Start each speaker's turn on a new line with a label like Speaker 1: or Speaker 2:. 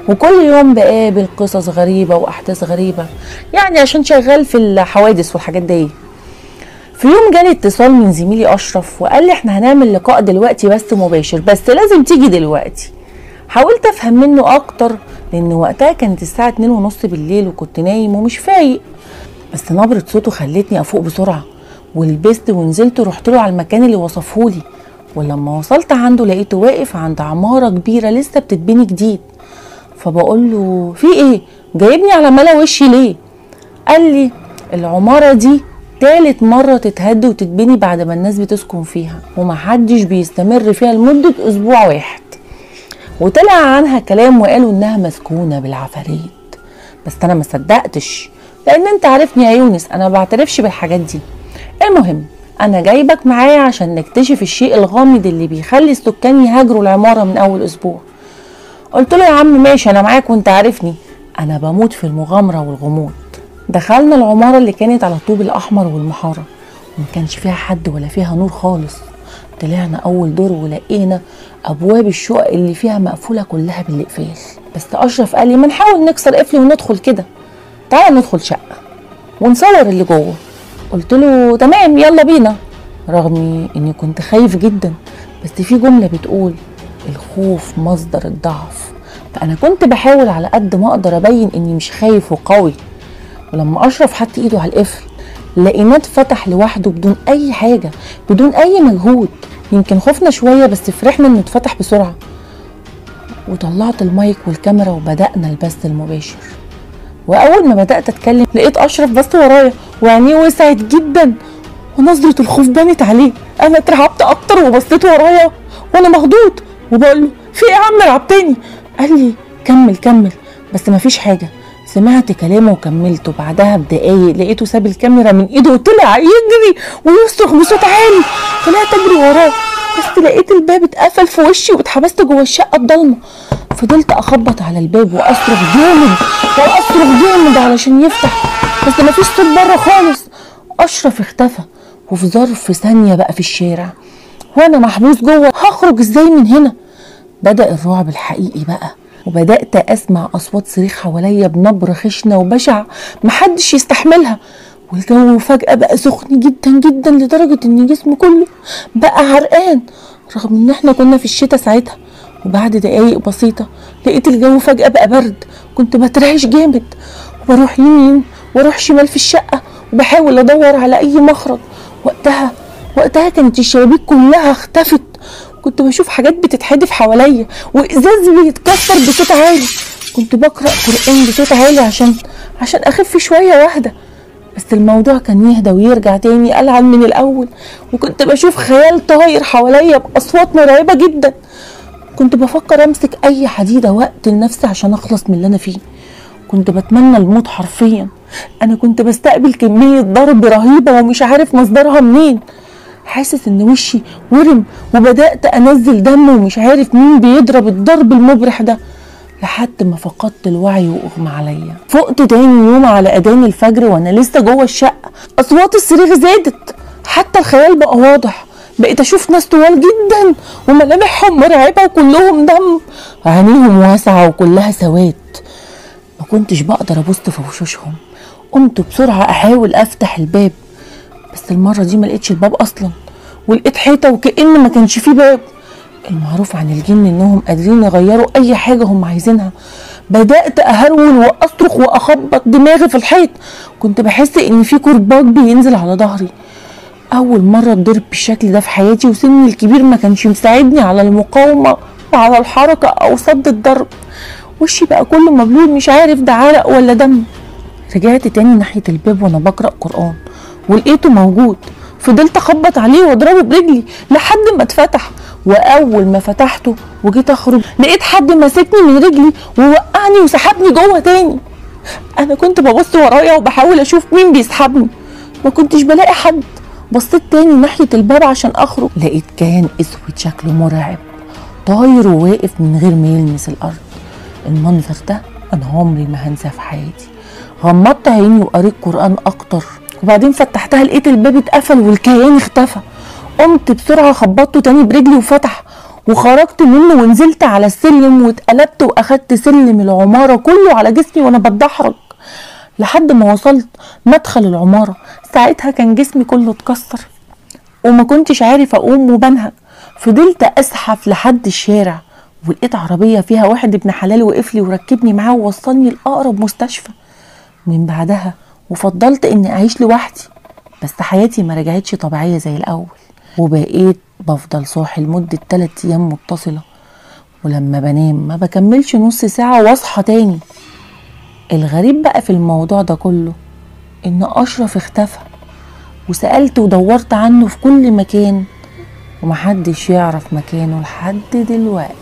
Speaker 1: وكل يوم بقابل قصص غريبة وأحداث غريبة، يعني عشان شغال في الحوادث والحاجات دي. في يوم جالي اتصال من زميلي أشرف وقال لي احنا هنعمل لقاء دلوقتي بس مباشر، بس لازم تيجي دلوقتي. حاولت أفهم منه أكتر لأن وقتها كانت الساعة 2:30 بالليل وكنت نايم ومش فايق، بس نبرة صوته خلتني أفوق بسرعة، ولبست ونزلت ورحت له على المكان اللي وصفهولي. ولما وصلت عنده لقيته واقف عند عمارة كبيرة لسه بتتبني جديد، فبقول له في ايه؟ جايبني على ملا وشي ليه؟ قال لي العمارة دي تالت مرة تتهد وتتبني بعد ما الناس بتسكن فيها، ومحدش بيستمر فيها لمدة أسبوع واحد، وطلع عنها كلام وقالوا إنها مسكونة بالعفاريت. بس أنا ما صدقتش، لأن أنت عارفني يا يونس أنا ما بعترفش بالحاجات دي. المهم أنا جايبك معايا عشان نكتشف الشيء الغامض اللي بيخلي السكان يهاجروا العمارة من أول أسبوع. قلت له يا عم ماشي أنا معاك وأنت عارفني أنا بموت في المغامرة والغموض. دخلنا العمارة اللي كانت على الطوب الأحمر والمحارة، وما كانش فيها حد ولا فيها نور خالص. طلعنا أول دور ولقينا أبواب الشقق اللي فيها مقفولة كلها بالإقفال، بس أشرف قال لي ما نحاول نكسر قفل وندخل كده، تعالى ندخل شقة ونصور اللي جوه. قلت له تمام يلا بينا، رغم إني كنت خايف جدا، بس في جملة بتقول الخوف مصدر الضعف، فأنا كنت بحاول على قد ما أقدر أبين إني مش خايف وقوي. ولما أشرف حط إيده على القفل لقيناه اتفتح لوحده بدون أي حاجة، بدون أي مجهود. يمكن خفنا شوية بس فرحنا إنه اتفتح بسرعة. وطلعت المايك والكاميرا وبدأنا البث المباشر. وأول ما بدأت أتكلم لقيت أشرف بس ورايا وعينيه وسعت جدا ونظرة الخوف بانت عليه. أنا اترعبت أكتر وبصيت ورايا وأنا مخضوض وبقول له في إيه يا عم رعبتني؟ قال لي كمل كمل بس مفيش حاجة. سمعت كلامه وكملته. بعدها بدقايق لقيته ساب الكاميرا من ايده وطلع يجري ويصرخ بصوت عالي. طلعت اجري وراه بس لقيت الباب اتقفل في وشي واتحبست جوه الشقة الضلمة. فضلت اخبط على الباب واصرخ جامد واصرخ جامد علشان يفتح، بس مفيش صوت بره خالص. اشرف اختفى وفي ظرف ثانية بقى في الشارع وانا محبوس جوه، هخرج ازاي من هنا؟ بدأ الرعب الحقيقي بقى، وبدأت أسمع أصوات صريخ حواليا بنبرة خشنة وبشعة محدش يستحملها. والجو فجأة بقى سخن جدا جدا لدرجة إن جسمي كله بقى عرقان، رغم إن إحنا كنا في الشتاء ساعتها. وبعد دقايق بسيطة لقيت الجو فجأة بقى برد، كنت بترعش جامد وبروح يمين واروح شمال في الشقة وبحاول أدور على أي مخرج. وقتها كانت الشبابيك كلها اختفت، كنت بشوف حاجات بتتحدف حواليا وازاز بيتكسر بصوت عالي. كنت بقرا قران بصوت عالي عشان اخف شوية واهدى، بس الموضوع كان يهدى ويرجع تاني العن من الاول. وكنت بشوف خيال طاير حواليا باصوات مرعبة جدا. كنت بفكر امسك اي حديده واقتل نفسي عشان اخلص من اللي انا فيه. كنت بتمنى الموت حرفيا. انا كنت بستقبل كمية ضرب رهيبة ومش عارف مصدرها منين. حاسس ان وشي ورم وبدأت انزل دم ومش عارف مين بيضرب الضرب المبرح ده، لحد ما فقدت الوعي واغمى عليا. فقت تاني يوم على اذان الفجر وانا لسه جوه الشقة. اصوات الصريخ زادت، حتى الخيال بقى واضح. بقيت اشوف ناس طوال جدا وملامحهم مرعبة وكلهم دم، عينيهم واسعة وكلها سواد. ما كنتش بقدر ابص في وشوشهم. قمت بسرعة احاول افتح الباب، بس المرة دي ما لقيتش الباب أصلا، ولقيت حيطة وكأن ما كانش فيه باب. المعروف عن الجن إنهم قادرين يغيروا أي حاجة هم عايزينها. بدأت أهرول وأصرخ وأخبط دماغي في الحيط. كنت بحس إن في كرباج بينزل على ظهري. أول مرة اتضرب بالشكل ده في حياتي، وسني الكبير ما كانش مساعدني على المقاومة وعلى الحركة أو صد الضرب. وشي بقى كله مبلول، مش عارف ده عرق ولا دم. رجعت تاني ناحية الباب وأنا بقرأ قرآن ولقيته موجود. فضلت اخبط عليه واضربه برجلي لحد ما اتفتح. واول ما فتحته وجيت اخرج لقيت حد ماسكني من رجلي ووقعني وسحبني جوه تاني. انا كنت ببص ورايا وبحاول اشوف مين بيسحبني، ما كنتش بلاقي حد. بصيت تاني ناحية الباب عشان اخرج، لقيت كيان اسود شكله مرعب طاير وواقف من غير ما يلمس الارض. المنظر ده انا عمري ما هنساه في حياتي. غمضت عيني وقريت قرآن اكتر، وبعدين فتحتها لقيت الباب اتقفل والكيان اختفى. قمت بسرعة خبطته تاني برجلي وفتح، وخرجت منه ونزلت على السلم واتقلبت واخدت سلم العمارة كله على جسمي وانا بتدحرج لحد ما وصلت مدخل العمارة. ساعتها كان جسمي كله اتكسر وما كنتش عارف اقوم وبنهج. فضلت اسحف لحد الشارع، ولقيت عربية فيها واحد ابن حلال وقف لي وركبني معاه ووصلني لأقرب مستشفى. من بعدها وفضلت اني اعيش لوحدي، بس حياتي ما رجعتش طبيعية زي الاول، وبقيت بفضل صاحي لمدة 3 ايام متصلة، ولما بنام ما بكملش نص ساعة واصحى تاني. الغريب بقى في الموضوع ده كله ان اشرف اختفى، وسألت ودورت عنه في كل مكان ومحدش يعرف مكانه لحد دلوقتي.